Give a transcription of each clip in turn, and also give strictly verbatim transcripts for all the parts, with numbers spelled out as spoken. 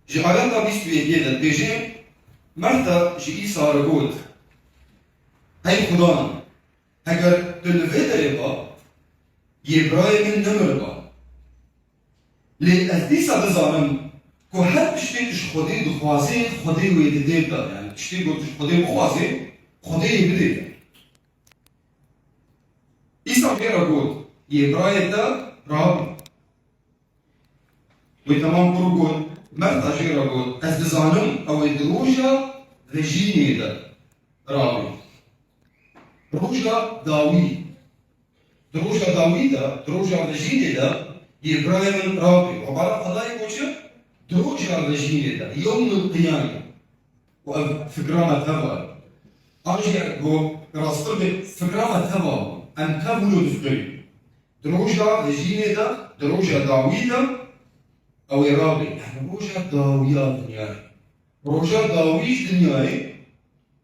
Ji ayeta bîst û yekê de dibêje, Merta ji Îsa re got, Hey Xudan, heger tu li vê derê ba, yê birayê min nemiriba. Lê ez dîsa dizanim ku her tiştê tu ji Xwedê dixwazê, Xwedê wê didê bida. Yani tiştê ku tu ji Xwedê bixwazê, Xwedê yê bidê te. Îsa jê re got, Yê birayê te rabî. Wê temam kir û got, Merta jê re got, Ez dizanim ew ê di roja vejînê de rabê. Roja dawî. Di roja dawî de, di roja vejînê de yê birayê min rabê. Webara Xwedayê got çi? Di roja vejînê de, yewmil qiyamê. Û ev fikra me teva ye. An jî got, rasttir bê, fikra me teva bû. Em tev wilo difikirin. Di roja vejînê de, di roja dawî de, ew ê rabê. Yani roja dawiya dinyayê. Roja dawî ji dinyayê,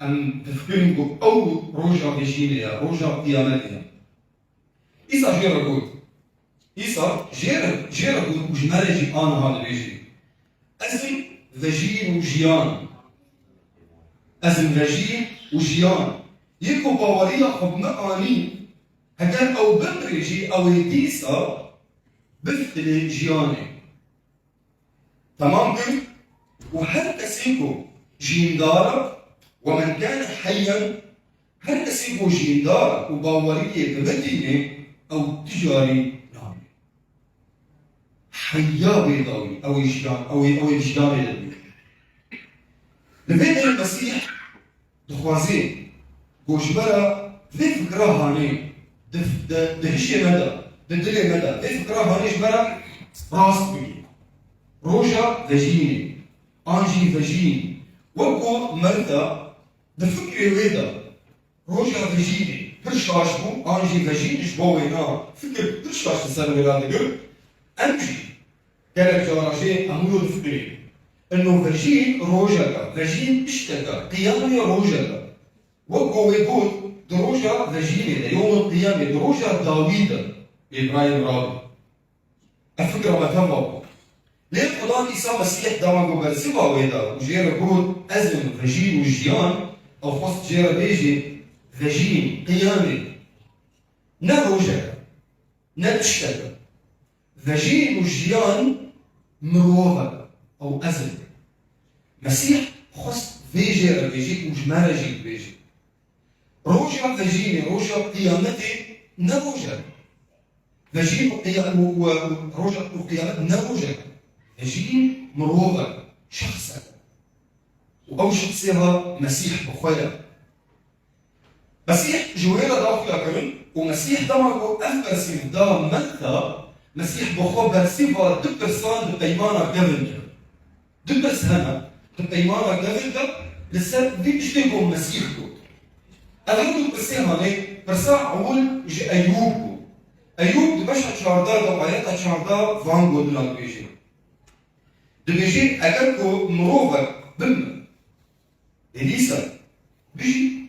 em difikirin ku ew roja vejînê ye, roja qiyametê ye. Îsa jê re got, Îsa jê re, jê re got û ji me re jî aniha dibêje, Ez im vejîn û jiyan. Ez im vejîn û jiyan. Yê ku baweriya xwe bi min anî, heger ew bimrê jî, ew ê dîsa bifitine jiyanê. Tamam kir û her kesê ku jîndar e, we men kane heyyen, her kesê ku jîndar e û baweriyê bi min tîne, ew tu carî namîne. Heya bê dawî, ew ê jiyan, ew ê, ew ê jiyanê de bû. Li vê derê Mesîh dixwazê ku ji me re vê fikra hanê di, di, di hişê me de, di dilê me de, vê fikra hanê ji me re rast bike. Roja vejînê, an jî vejîn, wek ku Merta di fikrê wê de roja vejînê pir şaş bû, an jî vejîn ji bo wêna fikir pir şaş li ser wêna digir, em jî Gelek cara jê em wilo difikirîn. Ino vejîn rojek e, vejîn tiştek e, qiyamê rojek e. Wek ku wê got, di roja vejînê de, yewmul qiyamê, di roja dawî de, ê birayê min rabin. Ev fikra me teva bû. Lê Xudan Îsa Mesîh dema ku bersiva wê da û jê re got, Ez im vejîn û jiyan, ew xwest jê re bêjê, vejîn, qiyamê, ne rojek e, ne tiştek e. Vejîn û jiyan mirovek e, ew ez im. Mesîh xwest vê jê re bêjî û ji me re jî dibêjî. Roja vejînê, roja qiyametê ne rojek e. Vejîn û qiya-, û, û, û roja û qiyamet ne rojek e. Vejîn mirovek e, şexsek e. Û ew şexsê ha Mesîh bi xwe ye. Mesîh ji wê re da xuya kirin û Mesîh dema ku ev bersîv da Merta, Mesîh bi xwe bersîva du pirsan di peymana kevin de. Du pirs hene di peymana kevin de li ser vî tiştê ku Mesîh got. Ev her du pirsê hanê, pirsa ewil ji Eyûb bû. Eyûb di beşa çardeh de, ayeta çardeh van gotina dibêje. Dibêje, Eger ku mirovek bimir, Ê dîsa bijî.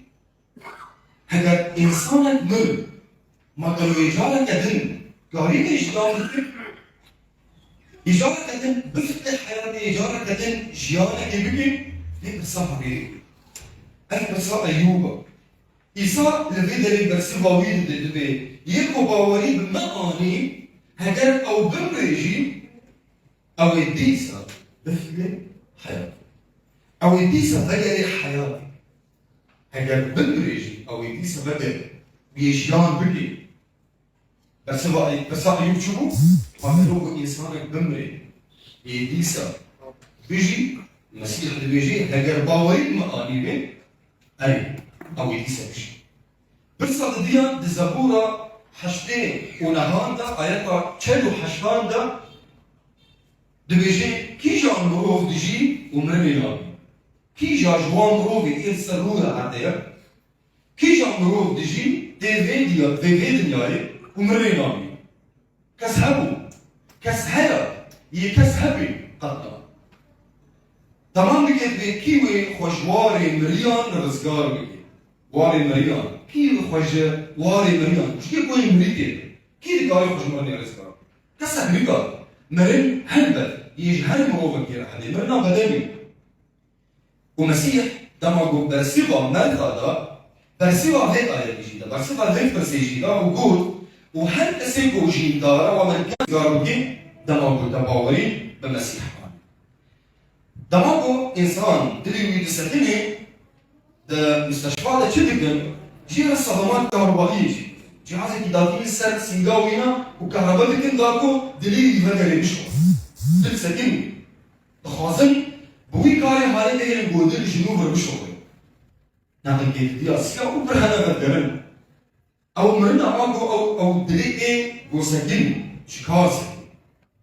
Heger însanek mir, ma gelo ê careke din karî vê jiyan bike? Ê careke din bifitne heyatê, ê careke din jiyanekê bike? Vê pirsa hebêrê bû. Ev pirsa Eyûb e. Îsa li vê derê bersiva wî dide, dibê, Yê ku bawerî bi min anî, heger ew bimrê jî, Ew ê dîsa bifile heyatê. Ew ê dîsa vegerê heyatê. Heger bimire jî, ew ê dîsa vegerê. Wê jiyan bigê. Bersiva, bersa Eyûb çi bû? Wextê ku însanek bimire, ê dîsa bijî, Mesîh dibêje, heger bawerî min anî be, Erê, ew ê dîsa bijî. Pirsa didiyan di Zebûra heştê û nehan de, ayeta çel û heştan de dibêje, Kîjan mirov dijî û mirinê nabî? Kîja ji wan mirovê yên ser rûyê erdê ye? Kîjan mirov dijî tê vê diya-, vê, vê dinyayê û mirinê nabî? Kes hebû, kes heye, yê kes hebê qet na. Temam dike dibê kî wê xwe ji warê miriyan rizgar bike. Warê miriyan. Kî wê xwe ji warê miriyan, ji kê ku yê mirî tê, kî dikare xwe ji mirinê rizgar bike? Kesek nikare. Mirin helbet yê ji her mirovekî re hebe, mirina bedenî. Û Mesîh dema ku bersiva merda da, bersiva vê ayetî jî da, bersiva vê pirsê jî da û got, û her kesê ku jîndara wa min kar bikî, dema ku te bawerî bi Mesîh anî. Dema ku însan dilê wî disekinê, di misteşfa de çi dikin? Jê re sedemat kahrebayiyê jî. Cihazekî datînin ser sînga wîna û kahrebe dikin da ku dilê wî vegerê bişo. Dil sekinî. Dixwazin bi wî karê halê nehêlin ku dil ji nû vir bişoxê. Neqilkêtidiya siya û pir hene vedigerin. Ew mirina a ku ew, ew dilê ê ku sekinî, ji kar sekinî,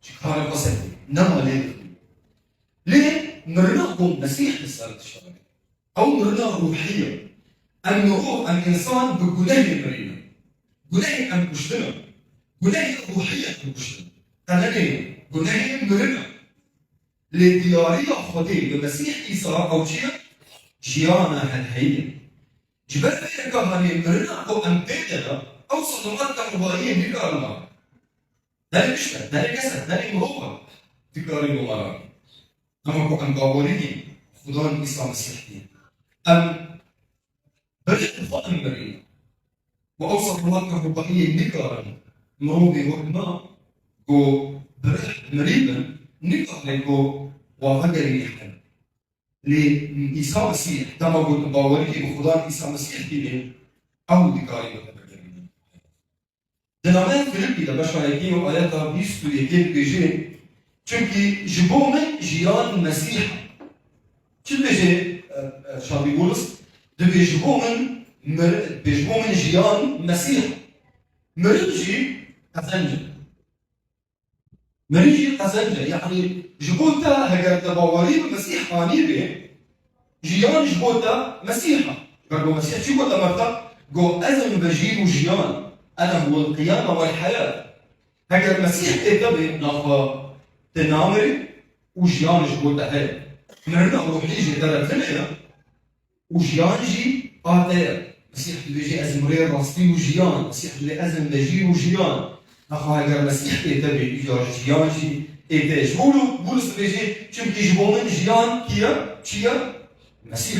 ji karê xwe sekinî, nema lê dixin. Lê mirina ku Mesîh li ser diştane, ew mirina ruhî ye. Em mirov, em însan bi gunehê mirîne. Gunehê em kuştine. Gunehê ruhî ye em kuştine. Qelenê gunehê mirine. Lê diyariya Xwedê bi Mesîh Îsa ew çi ye? Jiyana herheyî ye. Ji ber vê yeka hanê mirina ku em pê de ne, ew sedemat kahrebayiyê nikarin bake. Nerê tişt e, nerê kes e, nerê mirov e, dikarî bo me rakî. Dema ku em bawerî dîn Xudan Îsa Mesîh dîn. Em bi rih xwe em mirîn. Û ew sedemat kahrebayiyê nikarin mirovê wek me ku bi rih mirî bin, nikare ku wa vegerînî heyat. Lê Îsa Mesîh, dema ku tu bawerî bi Xudan Îsa Mesîh dînê, ew dikarî bi te vegerîne. Di nameya Filipî de beşa yekê û ayeta bîst û yekê dibêje, çimkî ji bo min jiyan Mesîh e. Çi dibêje, e, e, Şandî Bulus? Dibê ji bo min mir-, dibê ji bo min jiyan Mesîh e. Mirin jî qezenc e. Mirin jî qezenc e. Yanî ji bo te heger te bawerî bi Mesîh anî bê, jiyan ji bo te Mesîh e. Ber ku Mesîh çi gote me te? Got, "Ez im vejîn û jiyan. Ene huwel qiyame wel heyat." Heger Mesîh ê te bê, naxwe te namirî û jiyan ji bo te heye. Mirina ruhî jê te re tune ye. Û jiyan jî a te ye. Mesîh dibêje, "Ez im rê, rastî û jiyan." Mesîh dibê, "Ez im vejîn û jiyan." Naxa heger Mesîh ê te bê, îcar jiyan jî ê te ye. Ji bo wilo Bulus dibêje, "Çimkî ji bo min jiyan kî ye? Çi ye? Mesîh."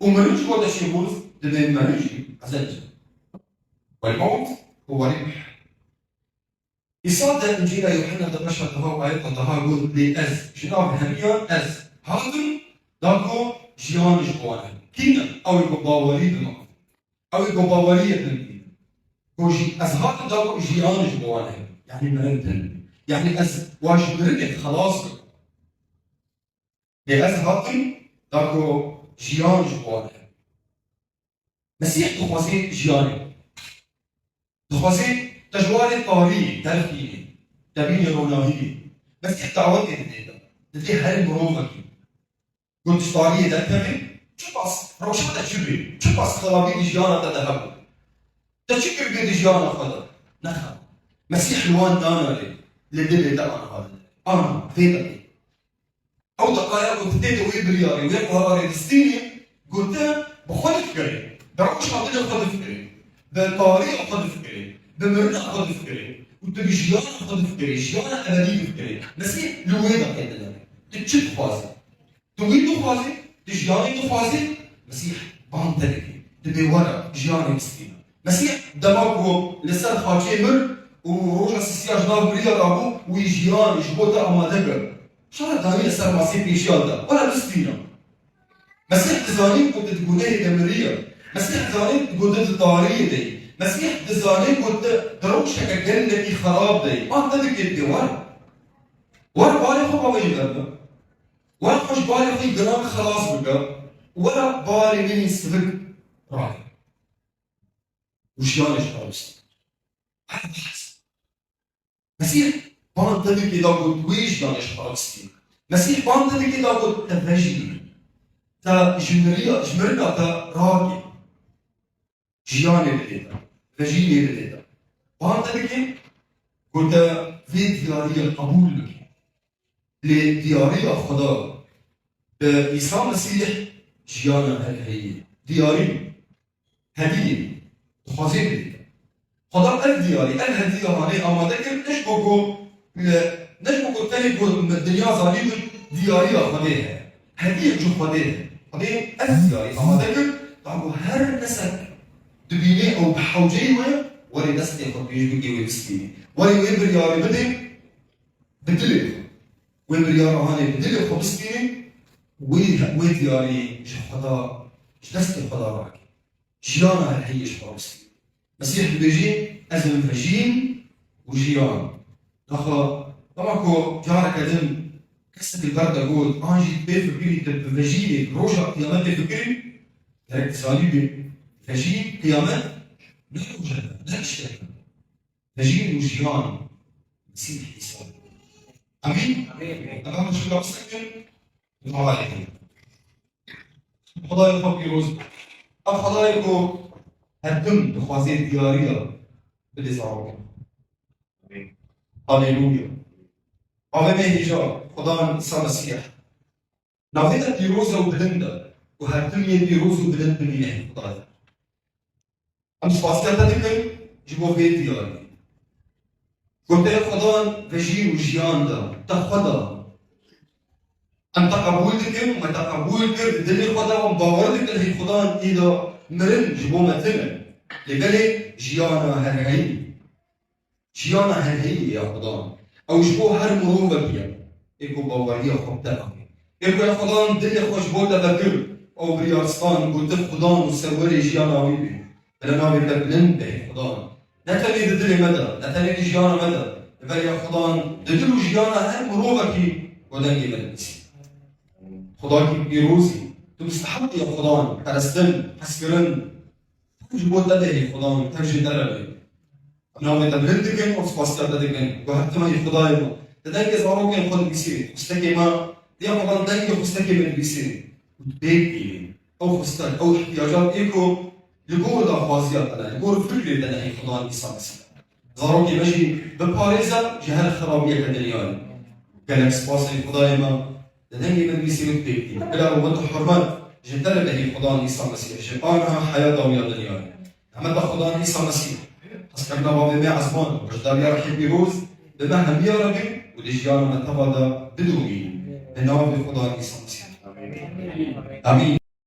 Û mirin ji bo te çi ye Bulus? Dibê mirin jî qezenc e. Wel mewt û welî Îsa di Încîla Yuhanna de beşa deha û ayeta deha got, "Lê ez, ji nav hemiyan ez hatim, da ku jiyan ji bo wan hebe." Kî ne? Ew ê ku bawerî bi min. Ew ê ku baweriyê bi min bîne. Ku jî ez hatim, da ku jiyan ji bo wan hebe. Yanî mirin tune. Yanî ez wan ji mirinê xelas bikim. Lê ez hatim, da ku jiyan ji bo wan hebe. Mesîh dixwazê jiyanê. Dixwazê te ji warê tarî derxînê, te bînê ronahiyê. Mesîh dawetê didê te. Didê her mirovekî. Got, "Tu ji tariyê derkevê, çiqas rewşa te çi bê, çiqas xerabî di jiyana te de hebû. Te çi kiribê di jiyana xwe de? Nexebat." Mesîh li wan nanarê, li dilê te aniha dide. Ana, vê de bê. Ew deqaya ku tu tê de wê biryarê, wê qerarê distînî, ku tu bi xwe difikirî, bi rewşa dilê xwe difikirî, bi tariya xwe difikirî, bi mirina xwe difikirî û tu bi jiyana xwe difikirî, jiyana ebedî difikirî. Mesîh li wê deqê dinere. Tu çi dixwazî? Tu wî dixwazî? Tu jiyanê dixwazî? Mesîh bang te dike. Dibê were, jiyanê bistîne. Mesîh dema ku li ser xaçê mir û roja sisiya ji nav miriya rabû, wî jiyan ji bo te amade kir. Şara daniye ser masê pêşiya te. Were bistîne. Mesîh dizanî ku tu di gunehê de miriye. Mesîh dizanî ku tu di tariyê de yî. Mesîh dizanî ku tu di rewşeke gelekî xerab de yî. Bang te dike, dibê were. Were barê xwe bavê ji ber be. Were xwe ji barê xwe giran xelas bike. Were barê min sivik rake. Û jiyanê ji xwe bistîne. Her behs. Mesîh bang te dike da ku tu wê jiyanê ji xwe bistînî. Mesîh bang te dike da ku te vejînî. Te ji miriya, ji mirina te rakî. Jiyanê bidê te. Vejînê bidê te. Bang te dike ku te vê diyariyê qebûl bike. Lê diyariya Xweda bi Îsa Mesîh jiyana herheyî ye. Diyarî, hediyê, dixwazê bidê te. Xweda ev diyarî, ev hediya hanê amade kir, ne ji bo ku li Ne ji bo ku tenê ku dinya zanîbû diyariya Xwedê heye. Hediyek ji Xwedê heye. Xwedê ev diyarî amade kir, ta ku her kesek dibînê ew bi hewceyî we, werê destê xwe pêş bikê wê bistînê. Werê wê biryarê bidê bi dilê xwe. Wê biryara hanê bi dilê xwe bistînê, wê, wê diyarî ji Xweda, ji destê Xweda rakê. Jiyana her heyî ji xwe bistînê. Mesîh dibêjî, ez im vejîn û jiyan. Naxa, dema ku careke din kesek li ber te got, an jî pê fikirî, tu bi vejînê, bi roja qiyametê fikirî, gerek tu zanîbî, vejîn, qiyamet, ne rojek e, ne tiştek e. Vejîn û jiyan, Mesîh Îsa. Amîn? Amîn. Em şikar bisekin, duayê bikin. Xwedayê xwe pîroz be. Ev Xwedayê ku her tim dixwazê diyariya bidê zarokan. Haleluya. Bavê me hêja, Xudan Îsa Mesîh. Navê te pîroz e û bilind e. Û her tim yê pîroz û bilind bimîne, Xwedayê. Em spasiya te dikin ji bo vê diyarî. Ku te Xudan vejîn û jiyan da, te xwe da. Em te qebûl dikin, me te qebûl kir, di dilê xwe de em bawer dikin, hê Xudan îda mirin ji bo me tune. Lê belê jiyana herheyî. Jiyana herheyî ya Xudan. Ew ji bo her mirovekî ye. Ê ku baweriya xwe bi te nake. Ê ku ya Xudan dilê xwe ji bo te vekir, ew biryar stan, gotin Xudan û serwerê jiyana wî bê. Bila navê te bilind be, Xudan. Ne tenê di dilê me de, ne tenê di jiyana me de. Li ber ya Xudan, di dil û jiyana her mirovekî ku dengê me dibîsî. Xwedakî pîrozî, tu misteheqî ya Xudan, perestin, hezkirin. Tev ji bo te de hê Xudan, tev jê te re be. Em navê te bilind dikin û spasiya te dikin. Ku her tim ey Xwedayê me. Te dengê zarokên xwe dibîsînî. Xwestekê me, ya Xudan dengê xwestekê me dibîsînî. Û tu pêk bînî. Ew xwestek, ew ihtiyacat ê ku li gor daxwaziya te ne, li gor fikrê te ne ey Xudan Îsa Mesîh. Zarokê me jî biparêze ji her xerabiyeke dinyayê. Gelek spas ey Xwedayê me. Di dengê min bîsî min pêk tî. Bila rûmet û hurmet ji te re be hî Xudan Îsa Mesîh, ji aniha heya dawiya dinyayê. Hemeta Xudan Îsa Mesîh, hezkirina bavê me ezman, beşdariya Rihê Pîroz, bi me hemiya re be û di jiyana me teva de bidûmî. Bi navê Xudan Îsa Mesîh. Amîn.